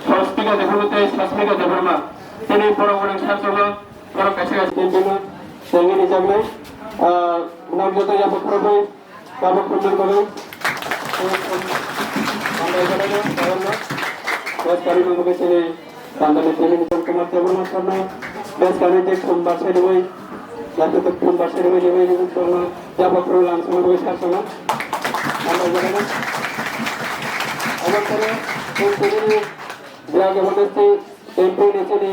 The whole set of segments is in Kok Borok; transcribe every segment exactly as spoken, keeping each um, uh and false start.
Swastika Debbarma tei Sasmika Debbarma, tini borok gwnang sarjokno borok kaisa kaisa tini tini tangwi rijaknai, ah, nokjoto yapha khoroknwi. Tabuk khumui bagwi. Hambai bagwi, tayarno. Bes kari bagwi chini Tandani Tini Nijam Kumar Debbarma sarno. Bes kari je khum baksa riwi. Jate to khum baksa riwi riwi riwi sarno. Jabo khuru lang sama bagwi sar sama. Hambai bagwi. Abo kare, khum tini ni, Jia Governance Day. Temporary chini,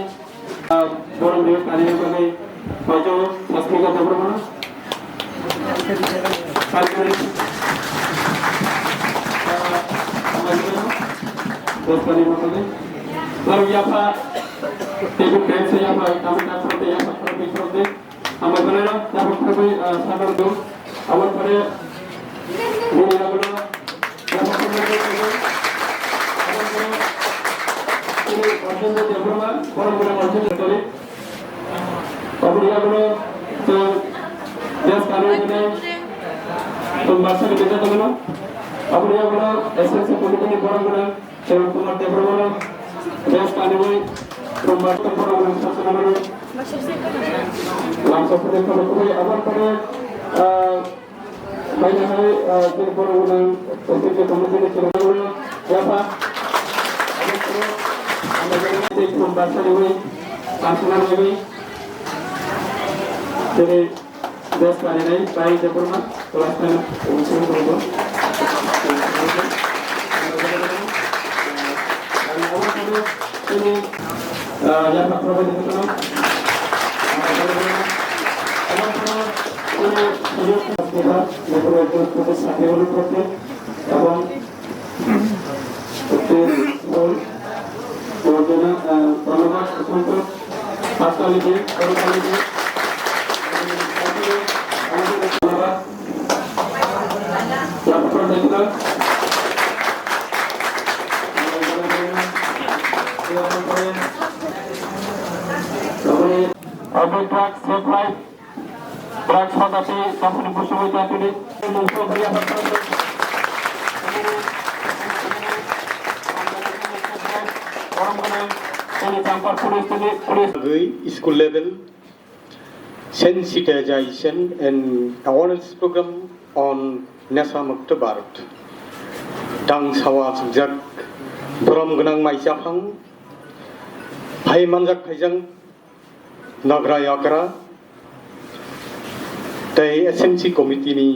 ah, borok riyok tani bagwi paijao Sasmika Debbarma. Temporary, ah, Sasmika Debbarma. Borok yapha, table dance yapha, kami tak yapha, kami tak. Hambai bagwi no, tabuk tabuk, ah, sadar do. Aboni pore, bini yagulo, tabuk tabuk, aboni pore, bini Arjun Debbarma, borok bini Arjun Debbarma. Aboni yagulo, to, yes, kami bini, to, baksa ni bini yagulo. Aboni yagulo, S S C committee ni borok bini, Kiran Kumar Debbarma, Best Animal, Kumar Debbarma, Sasana Mani, Lamsa Puri, Puri, Puri, Abar Puri, ah, Maina Hai, ah, Debbarma, Sasana Committee, Kiran Kumar, Yapa, Abar Puri, Abar Puri, Kumar Sasana Mani, Sasana Mani, Jadi, Best Parinai, Pai Debbarma, class ten, Unsung Debbarma. এবং ধন্যবাদ অসংখ্য। হাততালি দিয়ে, করতালি দিয়ে। ধন্যবাদ। Every drug, save life. Drug sodati, Tampuni Busumui Tampuni. Korom Ganang, Tini Champar Police, Tini Police. School level sensitization and awareness program on Nasha Mukta Bharat. Tang sawa sukjak, borom gwnang mai chaphang, phai manjak phaijang, Nagra Yakra tei S M C committee ni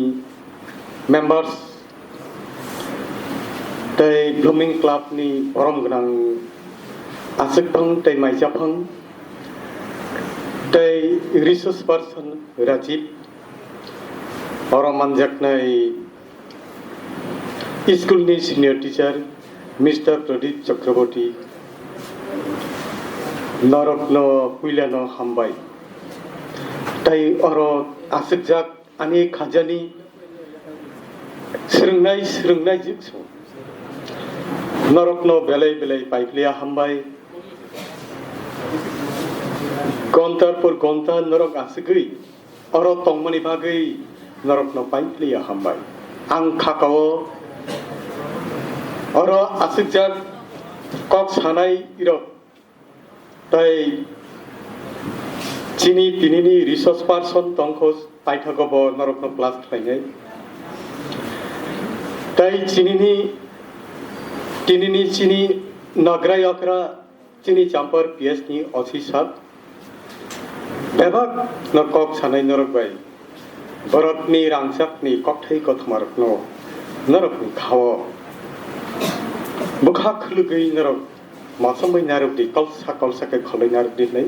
members tei Blooming Club ni borom gwnang aswkphang tei maichaphang tei resource person Rajib, oro manjaknai School ni senior teacher Mister Pradip Chakraborty norokno puilano hambai. Tai oro aswkjak ani khajani swrwngnai swrwngnai jiksu norokno belai belai paiplia hambai. Gontar por gonta norok aswgwi oro tongmani bagwi norokno paiplia hambai. Ang khakao oro aswkjak kok sanai rok tai chini tinini resource person tongkho paithago bo norokno plus khlainai. Tai chinini tinini chini nagra yakra Chini Champar P S ni O C sir, bebak no kok sanai norok bai, borok ni rangchak ni kokthai kothoma rok no norok ni khao bwkha khulugwi norok mosomoi narwk di, kolsa kolsa khe kholoi narwk di hinwi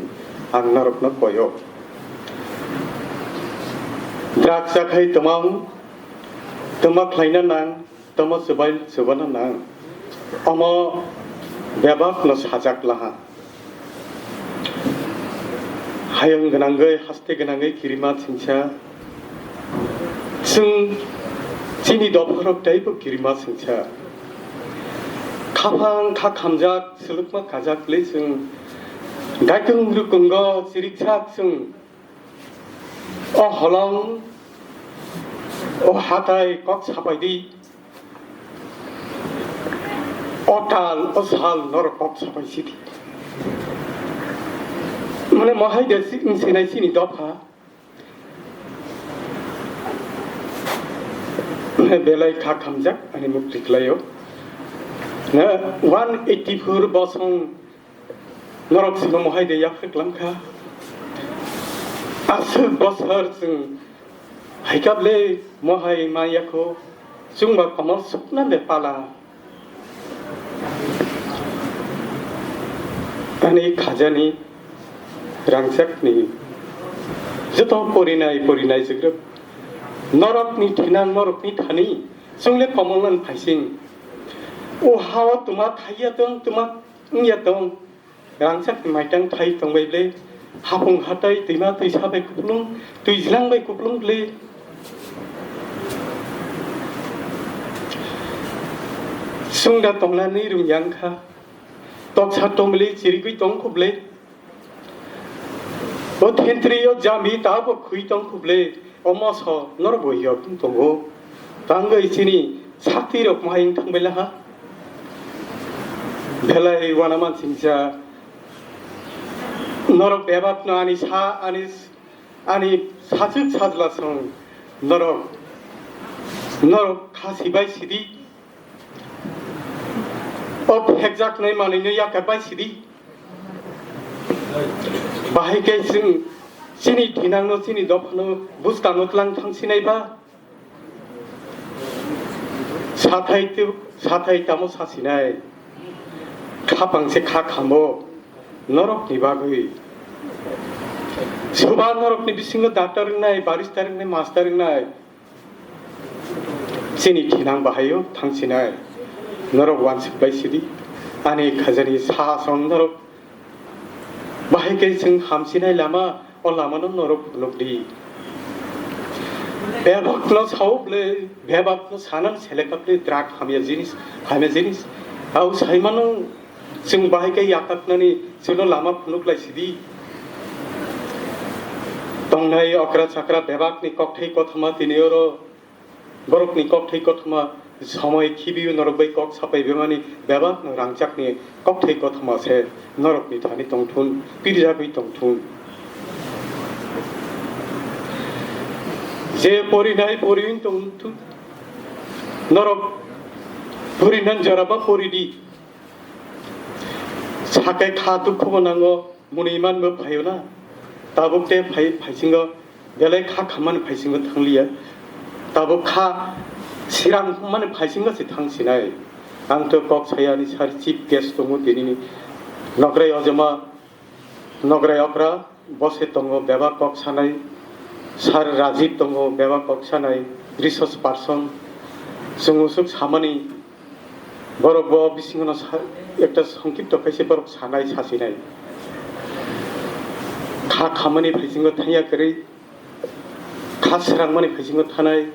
ang norok no koyo. Drugs chakhai twmang, twma khlaina nang, Tamo swbai swbana nang. Omo bebak no sajak laha. Hayung gwnangwi, haste gwnangwi kirima singsa. Chwng chini dopharok teibo kirima singsa. Khaphang kha khamjak, swlwkma kajak le chwng gaitung rukungo chirikjak chwng. O holong, o hatai kok sapai di. O tal, o sal norok kok sapai sidi. Mane mohai de si-, wng sinai chini dopha. Belai kha khamjak ani mukti kwlaio. Na one eighty four bosong norok sino mohai de yaphre klamkha. Aswk bosor chwng haikable mohai maya kho chwngba komor sukna de pala. Ani khajani rangchakni joto porinai porinai jwkrwk norokni thinang norokni thani chwngle komolnani phaising. O hao twma thaiya tong, twma wngya tong. Rangchakni maitang thai tongbai ble, hapung hatai twima twisa bai kuplung, twijlang bai kuplung ble. Sungda tongnani rung yang kha, toksa tongmili chirigwi tong khuble. O thentri o jami tabo khui tong khuble, o moso norok bo yok tongo. Tangwi chini sakti rok mahai wng thangbai laha. Belai wana mansingcha. Norok bebak no ani sa, ani, ani sachwk sajla song norok, norok khasi bai sidi. O phekjaknai manwino yakar bai sidi. Bahai khe chwng chini thinangno, chini dophano bwskango tlang thang sinai ba? Sathai tu-, sathai tamo sasinai? Khapang se kha khamo norokni bagwi. Soba norokni bisingo doctor wngnai, barrister wngnai, master wngnai. Chini thinang bahaio thangsinai. Norok wansuk bai sidi. Ani khajani sa asong norok bahai khe chwng hamsinai lama, o lamano norok phunuk di. Bebakno sao ble, bebakno sanan selekap ble drug hamya jinis, hamya jinis. Au saimano chwng bahai khe yakaknani chwngno lama phunuk lai sidi. Tongnai okra chakra bebakni kokthai kothoma tini oro Borokni kokthai kothoma somoi khibiwi norok bai kok sapai bemani bebak no rangchakni kokthai kothoma se norokni thani tongthun, pirjagwi tongthun. Je porinai poriwin tongthun, norok porinan joraba poridi. Sakai kha dukhubo nango, mwnwi manbo phaio na. Tabuk te phai-, phaisingo belai kha khammani phaisingo thangliya. Tabuk kha siram mani phaisingo se thangsinai. Ang to kok sayani sir chief guest tongo tinini. Nograi ojoma, nograi okra, bo se tongo bebak kok sanai. Sir Rajiv tongo bebak kok sanai, resource person. Chwng usuk samani Borok bo bisingo no sa-, ekta songkipto khe se borok sanai, sasinai. Kha khamani phaisingo thangya kwrwi, kha srangmani phaisingo thanai.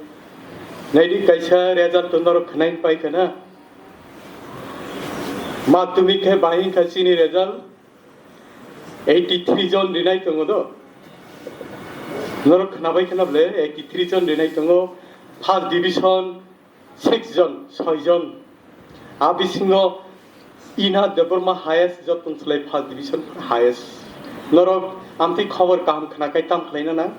Naidi kaisa result to norok khnain pai khana. Madhyamik khe bahai kha chini result eighty three jon rinai tongo do. Norok khnabai khana ble eighty three jon rinai tongo. First division six jon, soi jon. A bisingo Ina Debbarma highest, jotoni slai first division highest. Norok amtwi khobor kaham khna kai tam khlaina nang?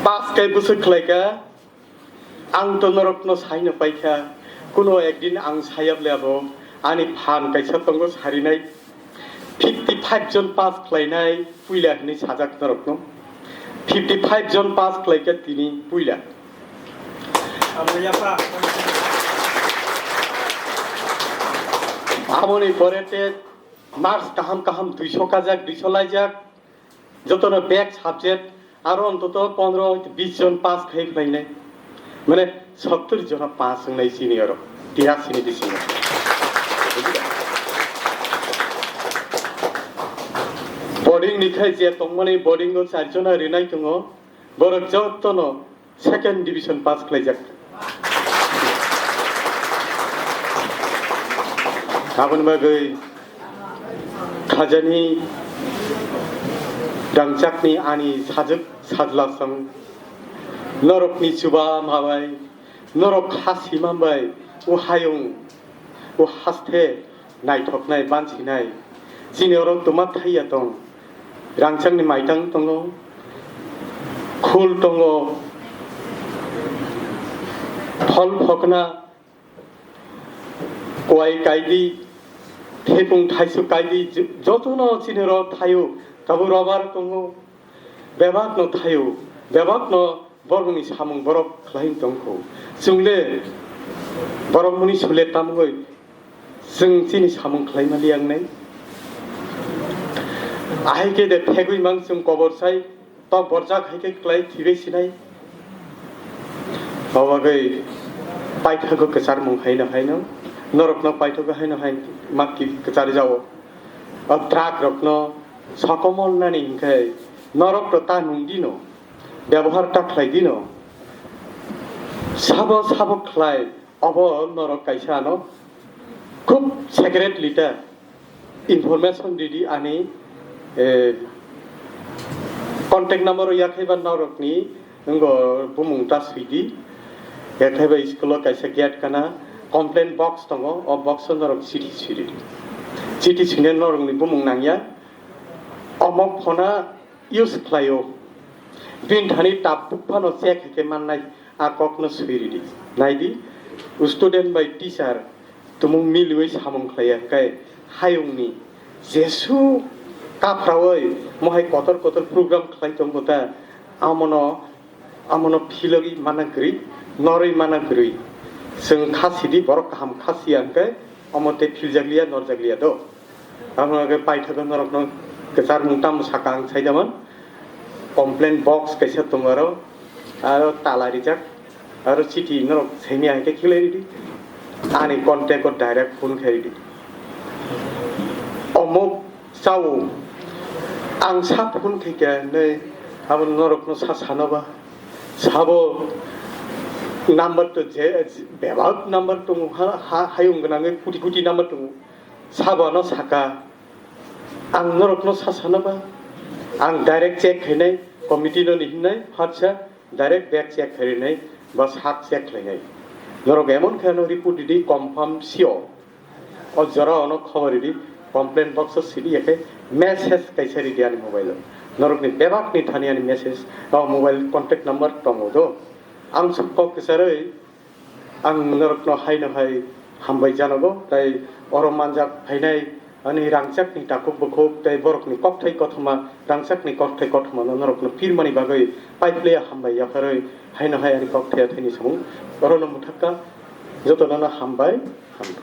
Pass kai bwswk khlai kha. Ang to norokno saino paikha, kuno ekdin ang sayab le abo ani phan kaisa tongo sarinai. Fifty five jon pass khlainai puila hinwi sajak norokno. Fifty five jon pass khlaikha tini puila. Aboni pore te marks kaham kaham duiso kajak, duiso laijak. Jotono bek subject aro ontoto pondro bis jon pass khai phlainai. Mane sottor jona pass wngnai senior, tirasi ni bisingo. Ringni khai je tongmani boarding o charjona rinai tongo, borok jotono second division pass khlaijak. Aboni bagwi khajani rangchakni ani sajwk sajlasong norokni chuba mabai, norok khasi mambai, o hayung, o haste naithoknai, bansinai. Chini oro twma thaiya tong. Rangchakni maitang tongo, khul tongo, phol phokna, kwai kaidi, thepung thaisu kaidi, j-, jotono chini oro thaio. Tabuk robar tongo, bebakno thaio, bebakno borokni samung borok khlai tongkho. Chwngle borok muni sule tamgoi chwng chini samung khlai mali ang nai. Ahai khe de thegwi mang chwng kobor sai, tok borjak hai khe klai thibai sinai. Obagwi paithago kwcharmung haino haino, norokno paithago haino hai makki kwchar jao. O truck rokno sokomol nani hinkhe norok to ta nung dino, byabohar ta khlai dino. Sabo sabo khlai, obo norok kaisa ano khub secretly ta information ridi ani, eh, contact number o yakhaiba norokni ngo bumung ta swidi. Yakhaiba school o kaisa gate kana complaint box tongo, o box o norok chiti swidi. Chiti swinai norokni bumung nangya. Omo phona use khlaio. Bini thani tabuk phano check hai khe mannai, a kokno swi ridi. Naidi, student bai teacher tumung miliwi samung khlaiya, hwnkhe hayungni jesu kaphraui mohai kotor kotor program khlai tongo ta, amono, amono philogwi mana kwrwi, norwi mana kwrwi. Chwng kha sidi, borok kaham kha siya hwnkhe omo tei philjakliya, norjakliya do. Amo hwnkhe paithago norokno kwcharmung tamo saka ang saijaman. Complaint box kaisa tongo aro, aro tala rijak, aro chiti norok saimya hai khe khilai ridi. Ani contact o direct phone khai ridi. Omuk chao, ang sa phone khai khe nei abo norokno sa sanoba. Sabo number to je, bebak number tongo ha, ha, hayung gwnangwi kuti kuti number tongo. Sabo ano saka, ang norokno sa sana ba, ang direct check khainai, committee no ni hinai, phatsa direct bag check khainai, ba sak check khainai. Norok emon khe ano report ridi, confirm sio. O jora ono khobor ridi, complaint box o sidi yakhe message kaisa ridi ani mobile o. Norokni bebakni thani ani message, o mobile contact number tongo do. Ang suk kok kwcharwi, ang norokno haino hai hambai janogo, tai oro manjak phainai ani rangchakni takhuk bukhuk tei borokni kokthai kothoma, rangchakni kokthai kothomano norokno phirmani bagwi paiphlaiya hambai yapharwi haino hai ani kokthai athaini samung orono mwthakka. Jotono hambai, hambai.